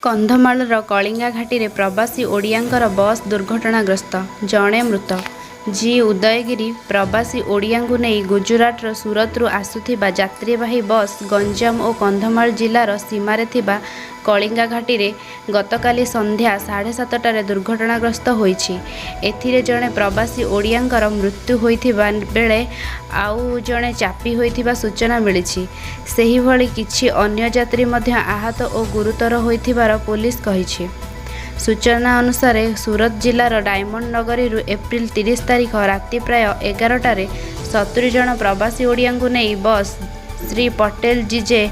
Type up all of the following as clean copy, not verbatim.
କନ୍ଧମାଳର କଳିଙ୍ଗା ଘାଟିରେ ପ୍ରବାସୀ ଓଡ଼ିଆଙ୍କର ବସ୍ ଦୁର୍ଘଟଣାଗ୍ରସ୍ତ, ଜଣେ ମୃତ। ଜି ଉଦୟଗିରି ପ୍ରବାସୀ ଓଡ଼ିଆଙ୍କୁ ନେଇ ଗୁଜୁରାଟର ସୁରତରୁ ଆସୁଥିବା ଯାତ୍ରୀବାହୀ ବସ୍ ଗଞ୍ଜାମ ଓ କନ୍ଧମାଳ ଜିଲ୍ଲାର ସୀମାରେ ଥିବା କଳିଙ୍ଗା ଘାଟିରେ ଗତକାଲି ସନ୍ଧ୍ୟା 7:30ଟାରେ ଦୁର୍ଘଟଣାଗ୍ରସ୍ତ ହୋଇଛି। ଏଥିରେ ଜଣେ ପ୍ରବାସୀ ଓଡ଼ିଆଙ୍କର ମୃତ୍ୟୁ ହୋଇଥିବା ବେଳେ ଆଉ ଜଣେ ଚାପି ହୋଇଥିବା ସୂଚନା ମିଳିଛି। ସେହିଭଳି କିଛି ଅନ୍ୟ ଯାତ୍ରୀ ମଧ୍ୟ ଆହତ ଓ ଗୁରୁତର ହୋଇଥିବାର ପୋଲିସ କହିଛି। ସୂଚନା ଅନୁସାରେ, ସୁରତ ଜିଲ୍ଲାର ଡାଇମଣ୍ଡ ନଗରୀରୁ ଏପ୍ରିଲ 30 ତାରିଖ ରାତି ପ୍ରାୟ 11ଟାରେ 70 ଜଣ ପ୍ରବାସୀ ଓଡ଼ିଆଙ୍କୁ ନେଇ bus Shri Patel GJ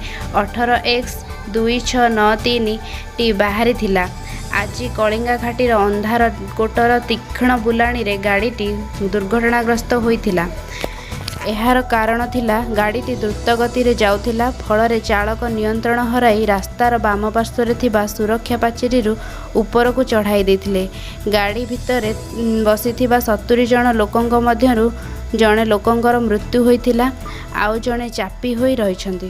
18 X 2693 ଟି ବାହାରିଥିଲା। ଆଜି କଳିଙ୍ଗା ଘାଟିର ଅନ୍ଧାର କୋଟର ତୀକ୍ଷ୍ଣ ବୁଲାଣିରେ ଗାଡ଼ିଟି ଦୁର୍ଘଟଣାଗ୍ରସ୍ତ ହୋଇଥିଲା। ଏହାର କାରଣ ଥିଲା, ଗାଡ଼ିଟି ଦ୍ରୁତ ଗତିରେ ଯାଉଥିଲା। ଫଳରେ ଚାଳକ ନିୟନ୍ତ୍ରଣ ହରାଇ ରାସ୍ତାର ବାମ ପାର୍ଶ୍ୱରେ ଥିବା ସୁରକ୍ଷା ପାଚେରୀରୁ ଉପରକୁ ଚଢ଼ାଇ ଦେଇଥିଲେ। ଗାଡ଼ି ଭିତରେ ବସିଥିବା 70 ଜଣ ଲୋକଙ୍କ ମଧ୍ୟରୁ ଜଣେ ଲୋକଙ୍କର ମୃତ୍ୟୁ ହୋଇଥିଲା, ଆଉ ଜଣେ ଚାପି ହୋଇ ରହିଛନ୍ତି।